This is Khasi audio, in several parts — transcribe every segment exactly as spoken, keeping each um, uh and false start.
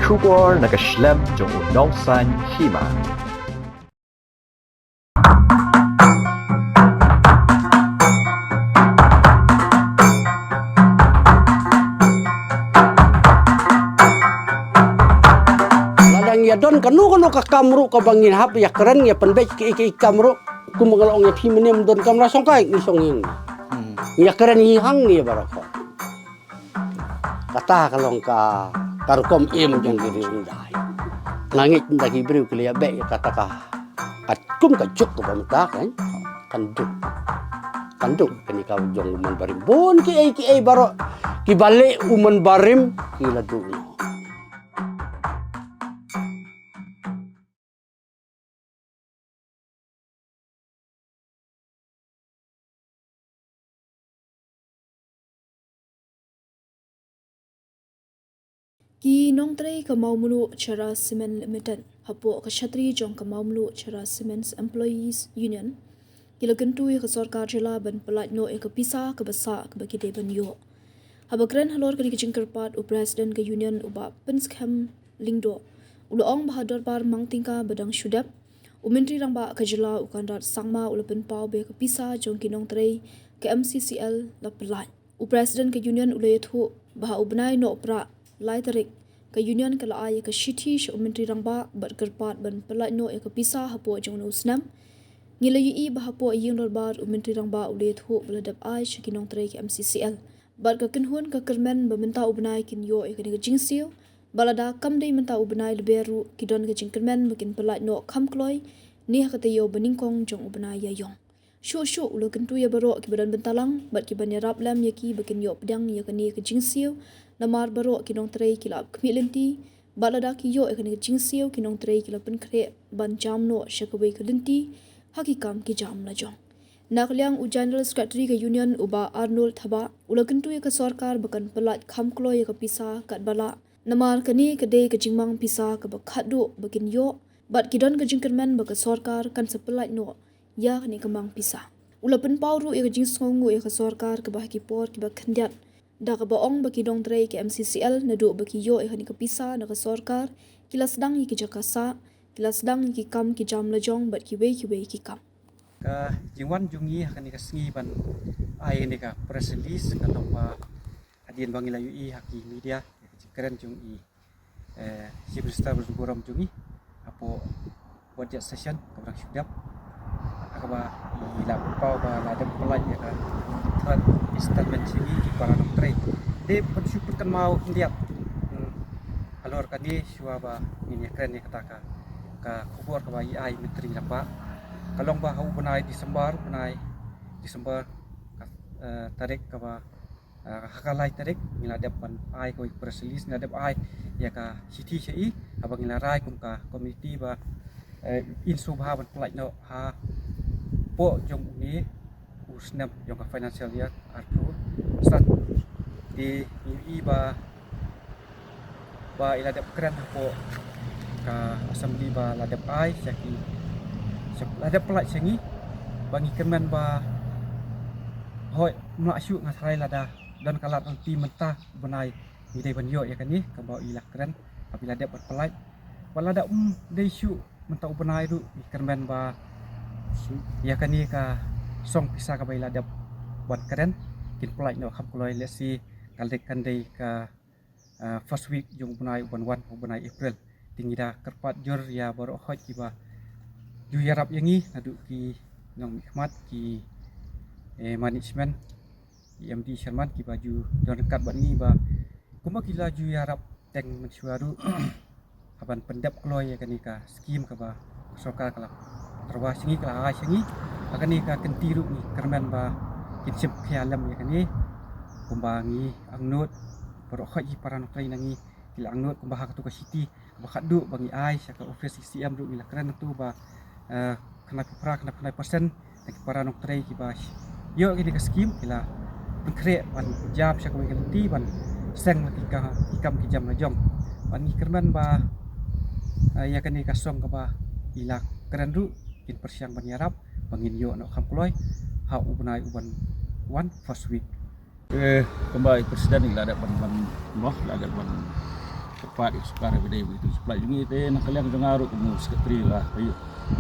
Khubor na ka shlem jong u nongsaiñ hima. Lada ngi ïa don kano kano ka kam ruh kaba ngin hap ïa kren ïa pynbeit ki, ki kam ruh, kum ba nga la ong ïa phi mynne, ym don kamra shongkai ngi shong ïing. Hmm. Ngi ïa kren hi hangne baroh. Kata ka long ka, ka rukom im jong ki riewhyndai. Nga ngeit ynda ki briew ki la ïa beh ïa kata ka, ka kum ka juk kaba mynta kan, kan duk. Kan duk kane ka jong u Manbarim. Bun kiei kiei baroh kiba leh u Manbarim ki la duh noh. Ki nongtrei ka Mawmluh Cherra Cement Limited, hapoh ka shatri jong ka Mawmluh Cherra Cement Employees Union, ki la kyntu ïa ka sorkar jylla ban pyllait noh ïa ka pisa kaba sah kaba ki dei ban ïoh. Haba kren halor kane ka jingkyrpad, u President ka Union, u Bah Pynskhem Lyngdoh, u la ong ba ha dorbar mang tyngka ba dang shu dep, u Myntri Rangbah ka jylla, u Conrad Sangma, u la pynpaw ba ïa ka pisa jong ki nongtrei ka M C C L la pyllait. U President ka Union u la ïathuh ba ha u bnai Nohprah lai tarik, ka Union ka la ai ïa ka shithi sha u Myntri Rangbah bad kyrpad ban pyllait noh ïa ka pisa hapoh jong une u snem. Ngi la ïohi ba hapoh ïing dorbar u Myntri Rangbah u la ïathuh ba la dep ai sha ki nongtrei ka M C C L. Bad ka kynhun ka kyrmen ba mynta u bnai kin ïoh ïa kane ka jingsiew, bad lada kam dei mynta u bnai lber ruh ki don ka jingkyrmen ba kin pyllait noh kham kloi ne ha ka taïew ba nyngkong jong u bnai Ïaïong. Shuh shuh u la kyntu ïa baroh kiba don bynta lang bad ki ban ïarap lem ïa ki ba kin ïoh pdiang ïa kane ka jingsiew, namar baroh ki nongtrei ki la ap khmih lynti, bad lada ki ïoh ïa kane ka jingsiew ki nongtrei ki la pynkhreh ban jam noh sha kawei ka lynti ha ki kam ki jam lajong. Na ka liang u General Secretary ka Union u Bah Arnold Thabah u la kyntu ïa ka sorkar ba kan pyllait kham kloi ïa ka pisa katba lah, namar kane ka dei ka jingmang pisa kaba khatduh ba kin ïoh, bad ki don ka jingkyrmen ba ka sorkar kan sa pyllait noh ïa kane ka mang pisa. U la pynpaw ruh ïa ka jingsngewnguh ïa ka sorkar kaba ha ki por kiba khyndiat, da kaba ong ba ki nongtrei ka M C C L naduh ba ki ïoh ïa kane ka pisa na ka sorkar, ki la sdang ïa ki jaka sah, ki la sdang ïa ki kam ki jam lajong bad kiwei kiwei ki kam. Ka jingwan jong ngi ha kane ka sngi ban ai kane ka press release ka long ba hadien ba ngi la ïohi ha ki media ïa ka jingkren jong i, eh, Chief Minister ba burom jong i hapoh budget session kaba dang shu dep, ha kaba i la pynpaw ba la dep pyllait ïa ka third installment jong ngi ki para nongtrei. Te ban shu pynkynmaw khyndiat, hmm, halor kane shuwa ba ngin ïa kren ïa kata ka, ka khubor kaba i ai Myntri Rangbah, ka long ba ha u bnai December, bnai December, ka, eh, tarik kaba, eh, ha ka lai tarik ngi la dep ban ai kawei press release, ngi la dep ai ïa ka shithi sha i, haba ngi la rai kum ka committee ba, eh, in sngewbha ban pyllait noh hapoh jong une u snem jong ka financial year arphew san. Te ngi ïohi ba, ba i la dep kren hapoh ka assembly ba la dep ai sha ki, sha, la dep pyllait sha ngi, ba ngi kyrmen ba hooid ym lah shuh, nga tharai lada don ka lad lynti mynta u bnai ngi dei ban ïoh ïa kane kaba i la kren, kaba i la dep ban pyllait. Wat lada ym dei shuh mynta u bnai ruh ngi kyrmen ba ïa kane ka song pisa kaba i la dep ban kren kin pyllait noh kham kloi, let's say ka dei, kan dei ka, ah, first week jong u bnai uban wan, u bnai April. Te ngi da kyrpad jur ïa baroh hooid kiba ju ïarap ïa ngi naduh ki nongmihkhmat, ki, eh, management, i M D chairman kiba ju don ryngkat bad ngi ba kumba ki la ju ïarap teng mynshuwa ruh ha ban pyndep kloi ïa kane ka skim kaba sorkar ka la tyrwa sha ngi, ka la ai sha ngi. Ha kane ka kynti ruh ngi kyrmen ba kin shim khia lem ïa kane, kumba ngi angnud, baroh hooid ki para nongtrei na ngi ki la angnud kumba ha katu ka shithi kaba khatduh ba ngi ai sha ka office C M ruh ngi la kren hangtu ba, eh, khyndai phew phra, khyndai phew khyndai percent na ki para nongtrei kiba ïoh kine ki skim ki la pynkhreh ban jam sha kawei ka lynti ban seng la ki ka, ki kam ki jam la jong. Bad ngi kyrmen ba, eh, ïa kane ka song kaba i la kren ruh kin pyrshang ban ïarap ba ngin ïoh noh kham kloi ha u bnai uban wan, first week. Eh, kumba i president i la dep ban, ban, noh, la dep ban kyrpad ïa ka sorkar ba dei ba ïa ka pynlait jong ngi. Te na ka liang jong nga ruh kum u secretary la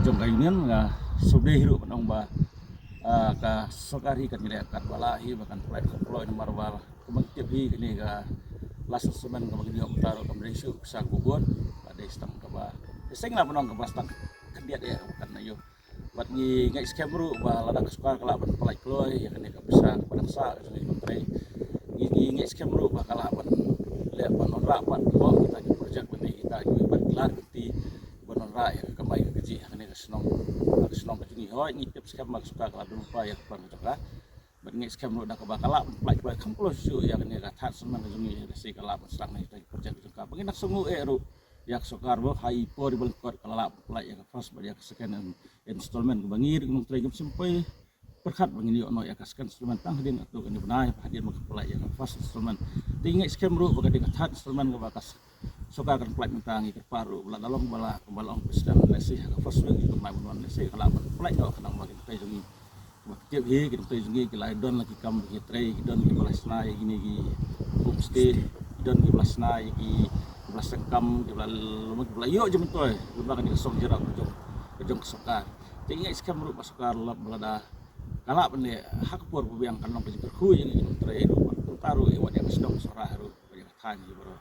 jong ka union, nga sngewdei hi ruh ban ong ba ah, ka sorkar hi kan ïaleh kat ba lah hi ba kan pynlait kham kloi namar ba kumba ngi tip hi kane ka last installment kaba ngi ïoh mynta ruh kam dei shuh ka pisa kaba bun, ka dei tang kaba, ka seng la ban ong kaba tang khyndiat eh ba kan ïoh. Bad ngi ngeit skhem ruh ba lada ka sorkar ka lah ban pynlait kloi ïa kane ka pisa kaba dang sah ka jong ngi ki nongtrei, ngi, ngi ngeit skhem ruh ba ka lah ban leh ban wanrah pat ba kita ki project lane kita ki, bad ki lad ki lynti ban wanrah ïa ka kamai ka kajih ha kane ka shnong, ka shnong ka jong ngi. Hooid, ngi tip skhem ba ka sorkar ka la don lypa ïa ka plan ka jong ka. Bad ngeit skhem ruh da kaba ka lah ban pynlait kloi kham kloi shuh ïa kane ka third installment ka jong ngi, lehse ka lah ban sdang na kita ki project ka jong ka. Ba ngin nang sngewnguh eh ruh ïa ka sorkar ba ha i por iba lyngkot ka la lah ban pynlait ïa ka first bad ïa ka second in-, installment, kaba ngi ruh ki nongtrei ngim shym poi pyrkhat ba ngin ïoh noh ïa ka second installment tang hadien katto katne bnai, hadien ba ka pynlait ïa ka first installment. Te ngi ngeit skhem ruh ba ka dei ka third installment kaba ka s-, sorkar kan pynlait mynta. Ngi kyrpad ruh ba lada long ba la, kumba la ong president, lehse ha ka first week jong u bnai ban wan, lehse ka lah ban pynlait noh, khnang ba ki nongtrei jong ngi, kumba phi tip hi, ki nongtrei jong ngi ki la don la ki kam ba ki trei, ki don kiba la shna ïa kine ki homestay, ki don kiba la shna ïa ki, kiba la seng kam, kiba la, kiba la ïoh jingmyntoi lyngba kane ka song jyrap ka jong, ka jong ka sorkar. Te ngi ngeit skhem ruh ba sorkar lada ka lah ban leh ha ka por ba biang kan long ka jingkyrkhu ïa ngi ki nongtrei ruh, bad kumta ruh ïa wat ïa ka shnong Sohra ruh, bad ïa ka thaiñ hi baroh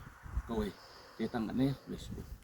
kawei. Te tang katne, khublei shibun.